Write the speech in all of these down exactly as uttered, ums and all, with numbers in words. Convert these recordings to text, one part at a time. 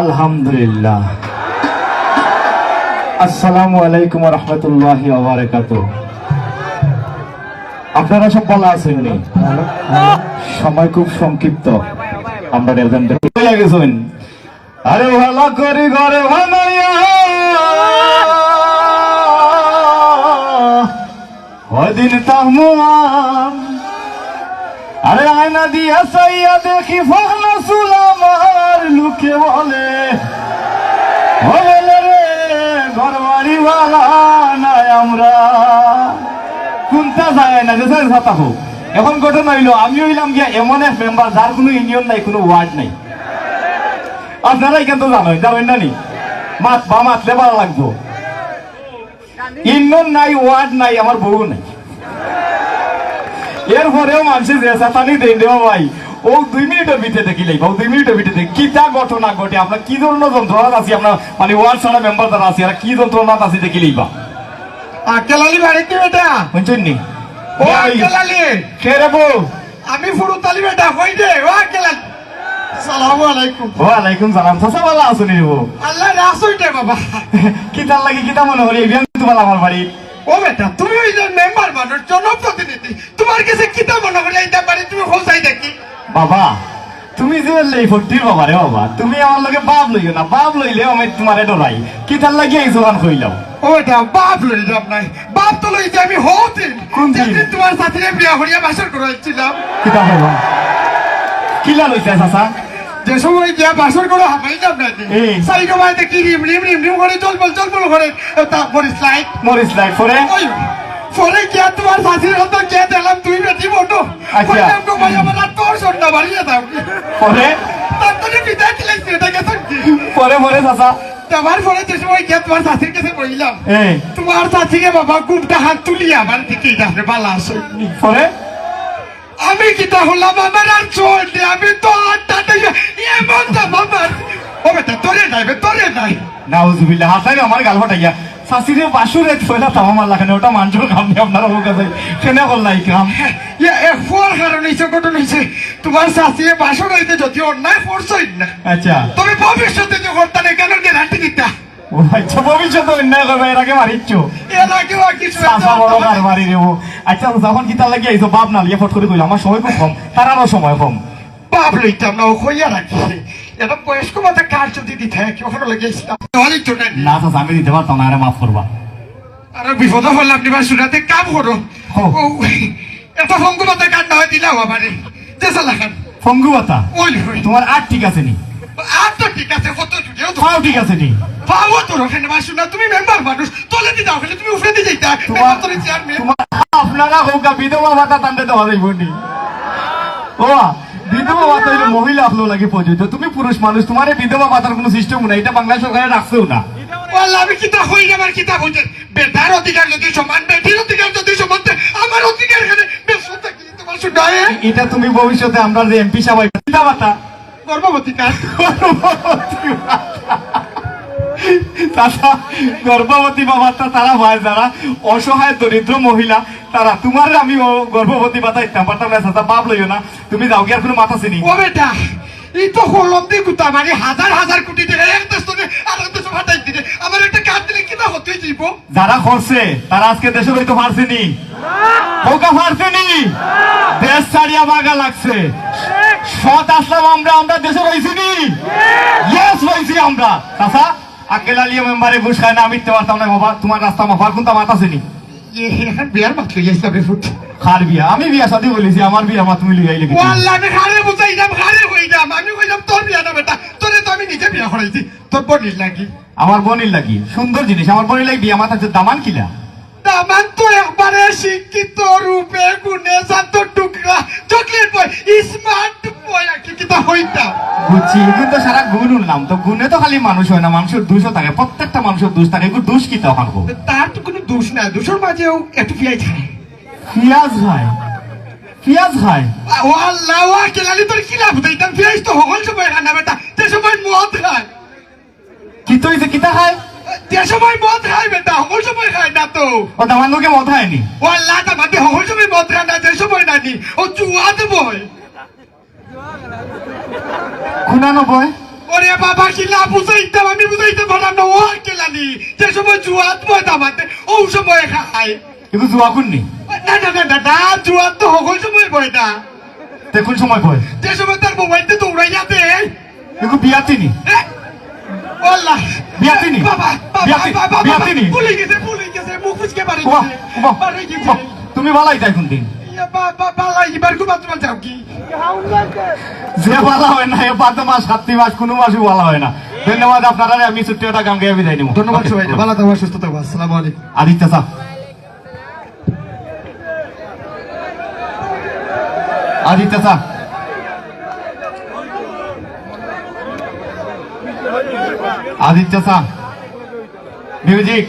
আলহামদুলিল্লাহ। আসসালামু আলাইকুম ওয়া রাহমাতুল্লাহি ওয়া বারাকাতুহু। আপনারা সব ভালা আছইন নি? সময় খুব সংক্ষিপ্ত, আমরা একজন হইয়া গেছইন। আরে ভালা করি ঘরে বানাইয়া ওদিন তাহমুয়াম। আরে আয়না দিয়া চাইয়া দেখি ফাহনা চুল আমার, লোকে বলে, ও বলে রে, ঘরবাড়ি বালা নাই আমরা। কোনটা যায় না, যে যায় ছাতা হোক। এখন ঘটনা হইলো, আমি হইলাম গিয়া এমন এক মেম্বার, যার কোনো ইউনিয়ন নাই, কোনো ওয়ার্ড নাই। আপনারা এখান তো জানেন, জানেন না নি? মাত বা মাতলে ভালা লাগবো। ইউনিয়ন নাই, ওয়ার্ড নাই, আমার বউ নাই। এরপরেও মানুষে যে ছাতানি দেন দেওয়া ভাই, ও দুই মিনিটের ভিতরে দেখি লাইবা, ও দুই মিনিটের ভিতরে দেখি কিতা ঘটনা ঘটে, আমরা কি ধরনের যন্ত্রণা আছি, আমরা মানে ওয়ার্ড ছাড়া মেম্বার যারা আছি, এরা কি যন্ত্রণা আছি দেখি লাইবা। আক্কেল আলী বাড়িত নি বেটা? শুনছেন নি? ও আক্কেল আলী। কে রে বউ? আমি ফুরুত আলী বেটা, কই রে? ও আক্কেল আলী। সালামু আলাইকুম। ওয়ালাইকুম সালাম। চাচা ভালা আছইন নি রে বউ? আল্লাহ রাস হইতে বাবা। কিতার লাগি, কিতা মনে করি, এই বিয়ান তো ভালা আমার বাড়ি। ও বেটা, তুমি ওই যে মেম্বার মানুষ, জনপ্রতিনিধি, তোমার কাছে কিতা মনে করি, এই ব্যাপারে তুমি হোসাই দেখি। বাবা, তুমি যে এই ফট্টির বাবা রে বাবা, তুমি আমার লগে বাপ লইও না, বাপ লইলে আমি তোমারে ডরাই। কিতার লাগি এই জোগান কইলাম? ও বেটা, বাপ লইলাম নাই, বাপ তো লইছি আমি হৌতিন। কোন দিন? যেদিন তোমার সাথে বিয়া করিয়া বাসর করাইছিলাম। কিতা হলো? কিলা লইছে চাচা? যে সময় গিয়া বাসর করে হামাইলাম না নি, এই। সাইডো বাই দেখি রিম রিম রিম রিম করে জলবল জলবল করে, তা মরিচ লাইট। মরিচ লাইট পরে? ওই, পরে গিয়া তোমার শাশুড়ির হাতে গিয়া দেখলাম তুই বেটি বটো। আচ্ছা। কইলাম গো ভাই, আমার আর তোর সন্ধ্যা বাড়িয়ে দাও। পরে? তার তো বিদায় দিলাইছি, এটা গেছে কি? পরে, পরে চাচা। দেওয়ার পরে যে সময় গিয়া তোমার চাচির কাছে বইলাম, এই। তোমার চাচিরে বাবা ঘুমটা হাত তুলিয়া আমার দিকে, এটা আপনি বালা আসো। পরে? আমি কিতা হলাম, আমার আর চোর নেই, আমি তো আটটা থেকে এমন তো বাবার। ও বেটা, তোরে নাই বে, তোরে নাই। নাউজুবিল্লাহ, হাসাই আমার গাল ফাটাইয়া। শাশিরে বাসুরে ফেলা তাও আমার লাগানে, ওটা মানুষের কাম নেই, আপনারা ওর কাছে কেন করলা এই কাম? এ, এ, ফোর কারণ হইছে, ঘটনা হইছে, তোমার শাশিরে বাসুর হইতে যদি অন্যায় করছই না। আচ্ছা। তবে ভবিষ্যতে যে করতা না, কেন গ্যারান্টি দিতা? ও আচ্ছা, ভবিষ্যতে অন্যায় করবে, এর আগে মারিচ্ছ। এর আগে আর কিছু চাচা বড় কারবারি রে ও। আচ্ছা, যখন কিতা লাগি আইছো, বাপ না লিয়ে ফট করে কইলো, আমার সময় খুব কম, তারারও সময় কম। বাপ লইতাম না, ও কইয়া রাখি। এটা বয়স্ক ভাতা কার যদি দিতে হয়, কি ওখানে লেগে এসলাম? তাহলেই তো নাই। না, চাচা, আমি দিতে পারতাম না, আরে মাফ করবা। আরে বিপদে পড়লাম, নিবার শুনাতে কাম করো। হো। ও, এটা ফঙ্গু ভাতা কার না হয় দিলাও আমারে। যে চালা খান। ফঙ্গু ভাতা? ওই, ওই। তোমার আট ঠিক আছে নি? আট তো ঠিক আছে, কত জুড়েও তো। পাও ঠিক আছে নি? পাও তো রোখে না, শুনা, তুমি মেম্বার মানুষ, তলে দি যাও, খালি তুমি উপরে দি যাইতা। তোমার, মেম্বার তো চেয়ারম্যান। তোমার আপনারা হোক, বিধবা ভাতা তানতে দেওয়া যাইব নি? ও, বিধবা ভাতা হইলে মহিলা আপনার লাগে প্রযোজ্য। তুমি পুরুষ মানুষ, তোমার এই বিধবা ভাতার কোনো সিস্টেম নাই, এটা বাংলা সরকারে রাখছেও না। বললাম, আমি কিতা হই, আমার কিতা হইছে? বেটার অধিকার যদি সমান, বেটির অধিকার যদি সমান, তে আমার অধিকার এখানে বেশ হতে কি তোমার শুনায়? এ-, এটা তুমি ভবিষ্যতে আমরা যে এমপি সাহেব হইবা, কিতা ভাতা? গর্ভবতী কার্ড। গর্ভবতী ভাতা। চাচা, গর্ভবতী বাবাটা তারা হয় যারা অসহায় দরিদ্র মহিলা, তারা। তোমার আমি ও গর্ভবতী ভাতা দিতাম পারতাম না, চাচা, বাপ লইও না। তুমি যাও গিয়া আর কোনো মাত আছে নি? ও বেটা, এই তো হলম দি গুতা মারি হাজার হাজার কোটি টাকা এক দেশ থেকে আর এক দেশে ফাটাই দিলে আমার একটা কার্ড দিলে কিতা হতে দিব? যারা করছে, তারা আজকে দেশে রইতে পারছে নি? কউক্কা পারছে নি? দেশ ছাড়িয়া ভাগা লাগছে। সৎ আসলাম আমরা, আমরা দেশে রইছি নি? ইয়েস, রইছি আমরা। চাচা, আক্কেল আলী মেম্বারে ঘুষ খায় না, আমি দিতে পারতাম না বাবা, তোমার রাস্তা মাফার কোনটা মাত আছে নি? এ, এখন বিয়ার মাত লইয়া ইসলামের ফুট। কার বিয়া? আমি বিয়া শাদী বলেছি, আমার বিয়া মাত তুমি লইয়া আইলে কি? ও আল্লাহ, আমি কারে বুঝাইলাম, কারে কইলাম, আমি কইলাম তোর বিয়া না বেটা, তোরে তো আমি নিজে বিয়া করাইছি, তোর বোনের লাগি। আমার বোনের লাগি? সুন্দর জিনিস, আমার বোনের লাগি বিয়া মাত আছে, দামান কিলা? দামান তো একবারে শিক্ষিত, রূপে গুণে চাঁদর টুকরা, চকলেট বয়, স্মার্ট বয়, আর কি কিতা হইতাম। বুঝছি, এগুলো তো সারা গুণ উঠলাম, তো গুণে তো খালি মানুষ হয় না, মানুষের দোষও থাকে, প্রত্যেকটা মানুষের দোষ থাকে, এগুলো দোষ কিতা অখান কও? তার তো কোনো দোষ না, দোষের মাঝেও একটু পিয়াজ খায়। পিয়াজ খায়? পিয়াজ খায়? ও আল্লাহ, ও আক্কেল আলী, তোর কিলা বুঝাইতাম, পিয়াজ তো হকল সময় খায় না বেটা, যে সময় মদ খায়। কিতা অইছে, কিতা খায়? যে সময় মদ খায় বেটা, হকল সময় খায় না তো। ও, দামান লোকে মদ খায়নি? ও আল্লাহ, দামাতে হকল সময় মদ খায় না, যে সময় নানি, ও জুয়া দেবো। খুনানো বয়। ওরে বাবা, কিলা বুঝাইতাম, আমি বুঝাইতাম পারলাম না। ও কেলানি, যে সময় জুয়াত বয় দামাতে, ও সময় খায়। এগু জুয়া খুননি? না, না, না, না, না, জুয়াত তো হকল সময় বয় না। তে কোন সময় বয়? যে সময় তার মোবাইলটা দৌড়াই যাতে। এগু বিয়াতিনি? এ? ও আল্লাহ। বিয়াতিনি? বাবা, বাবা, বিয়াতি-, বাবা, বাবা, বিয়াতিনি? ভুলে গেছে, ভুলে গেছে, মুখ ফুসকে বাড়ি ওবা, গেছে। ওবা, বাড়ি গেছে। ওবা, তুমি বালাই যাই কোন দিন? ইয়া, বা-, বা-, বালাই, এবার ঘুমাতে যাও কি? যে বালা হয় না, এ পাঁচ মাস, সাত মাস, কোনো মাসই বালা হয় না। ধন্যবাদ আপনারা, আমি ছোট্ট একটা গান গাইয়া বিদায় নিব। ধন্যবাদ OK, সবাই, OK। বালা থাকবা, সুস্থ থাকবা। আসসালামু আলাইকুম। আদিত্য স্যার। আদিত্য স্যার। আদিত্য স্যার। মিউজিক।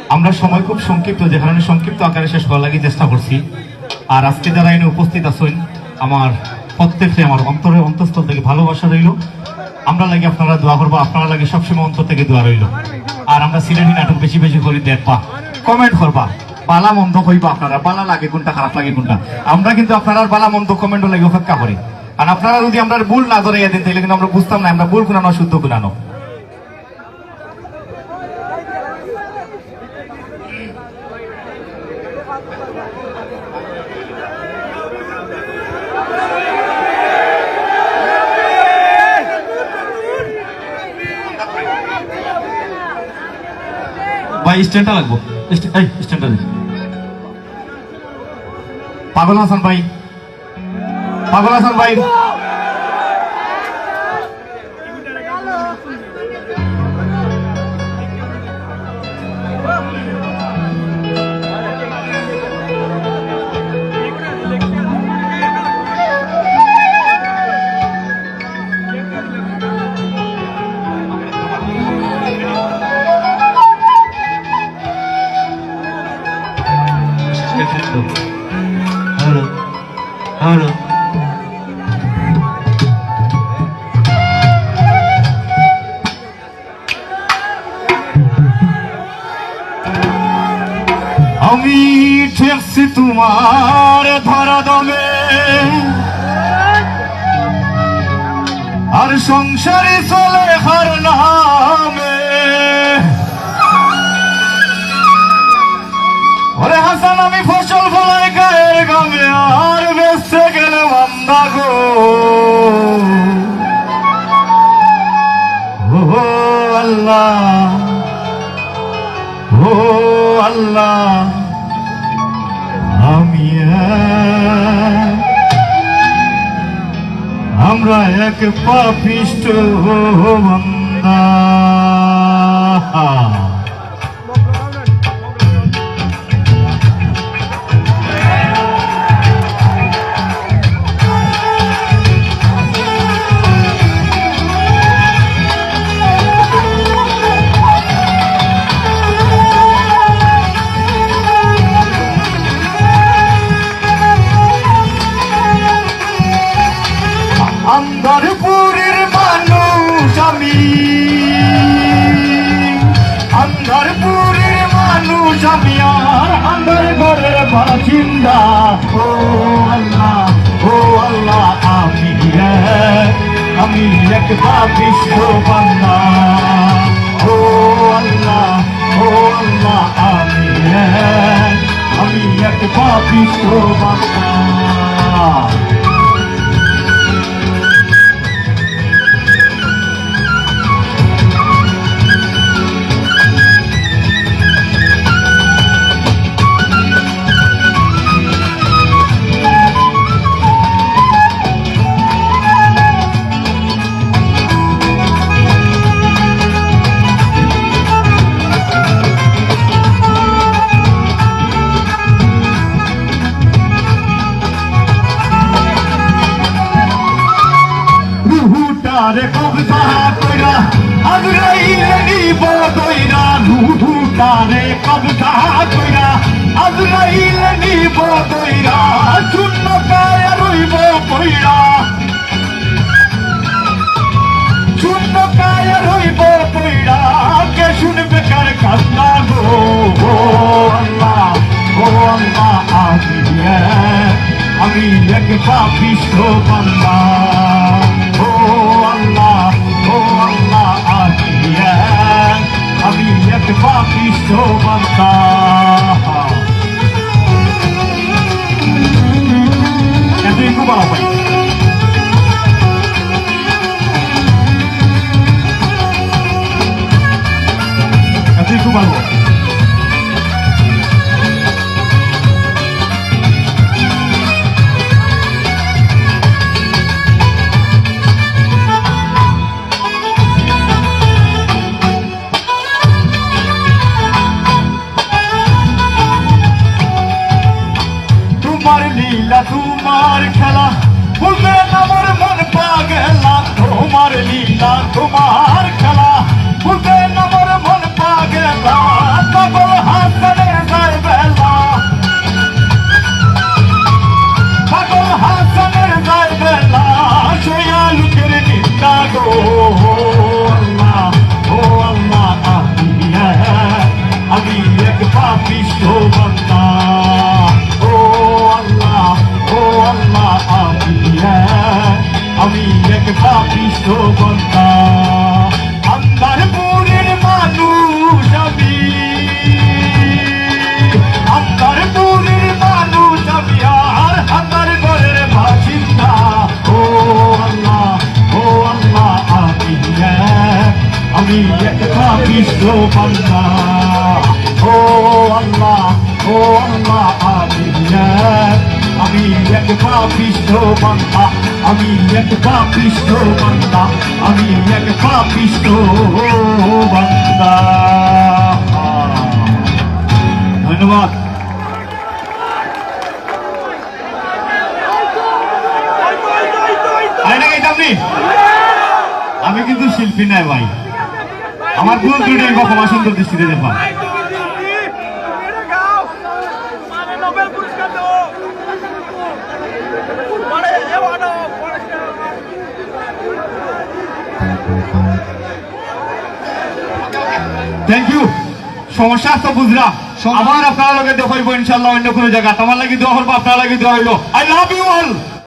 আমরা সময় খুব সংক্ষিপ্ত, যে কারণে সংক্ষিপ্ত আকারে শেষ করার লাগি চেষ্টা করছি। আর আজকে যারা এনে উপস্থিত আছেন, আমার প্রত্যেককে আমার অন্তরের অন্তঃস্থল থেকে ভালোবাসা রইল। আমরা লাগি আপনারা দোয়া করবা, আপনারা লাগি সবসময় অন্তর থেকে দোয়া রইল। আর আমরা সিলেটি নাটক বেশি বেশি করি দেখবা, comment করবা, বালা মন্দ কইবা আপনারা, বালা লাগে কোনটা, খারাপ লাগে কোনটা। আমরা কিন্তু আপনারার বালা মন্দ comment লাগি অপেক্ষা করি। আর আপনারা যদি আমরার ভুল না ধরাইয়া দেন, তাহলে কিন্তু আমরা বুঝতাম না আমরা ভুল কুনানো, শুদ্ধ কুনানো। ভাই, স্ট্যান্ডটা লাগবো। স্ট্যা-, এই, স্ট্যান্ডটা দে। পাগল হাসান ভাই। পাগল হাসান ভাই। Hello, hello. আমি ঠেকছি তোমার ধরা দমে, আর সংসারে চলে হার নামে। ওরে হাসান, আমি ফসল ফলাই গায়ের গামে, আর বেচতে গেলে বান্দা গো। ও আল্লাহ, ও আল্লাহ, আমি এক, আমরা এক পাপিষ্ঠ বান্দা। আন্দারপুরের মানুষ আমি, আন্দারপুরের মানুষ আমি, আর আন্দার ঘরের বাসিন্দা। ও আল্লাহ, ও আল্লাহ, আমি এক, আমি এক পাপিষ্ঠ বান্দা। ও আল্লাহ, ও আল্লাহ, আমি এক, আমি এক পাপিষ্ঠ বান্দা। রুহুটারে কবজা কইরা আজরাইল নিব দইরা, রুহুটারে কবজা কইরা আজরাইল নিব দইরা, শূন্য কায়া রইব পইরা। শূন্য কায়া রইব পইরা, কে শুনবে কার কান্না গো? ও আল্লাহ, ও আল্লাহ, আমি এক পাপিষ্ঠ বান্দা। ও আল্লাহ, ও আল্লাহ, আমি এক, আমি এক পাপিষ্ঠ বান্দা। এত একটু বাড়াও ভাই। এত একটু বাড়াও। তোমার লীলা, তোমার খেলা, বুঝে না মোর মন পাগলা। তোমার লীলা, তোমার খেলা, বুঝে না মোর মন পাগলা। পাগল হাসানের যায় বেলা, পাগল হাসানের যায় বেলা, শুইয়া লোকের নিন্দা গো। আল্লাহ, ও আল্লাহ, আমি এক, আমি এক পাপিষ্ঠ বান্দা। ও আল্লাহ, ও আল্লাহ, আমি এক, আমি এক পাপিষ্ঠ বান্দা। আন্দারপুরের মানুষ আমি, আন্দারপুরের মানুষ আমি, আর আন্দার ঘরের বাসিন্দা। ও আল্লাহ, ও আল্লাহ, আমি এক, আমি এক পাপিষ্ঠ বান্দা। ও আল্লাহ, ও আল্লাহ, আমি এক, আমি এক পাপিষ্ঠ বান্দা, আমি এক পাপিষ্ঠ বান্দা, আমি এক পাপিষ্ঠ বান্দা। ধন্যবাদ। আরে না, গাইতাম নি? আমি কিন্তু শিল্পী নাই ভাই, আমার ভুল ত্রুটি আমি ক্ষমা সুন্দর দৃষ্টিতে দেখবা। Thank you। সমস্যা তো বুঝরা। সম- আবার আপনারার লগে দেখা অইবো ইনশাআল্লাহ অন্য কোনো জাগাত। আমার লাগি দোয়া করবা, আপনারার লাগি দোয়া অইলো। I love you all।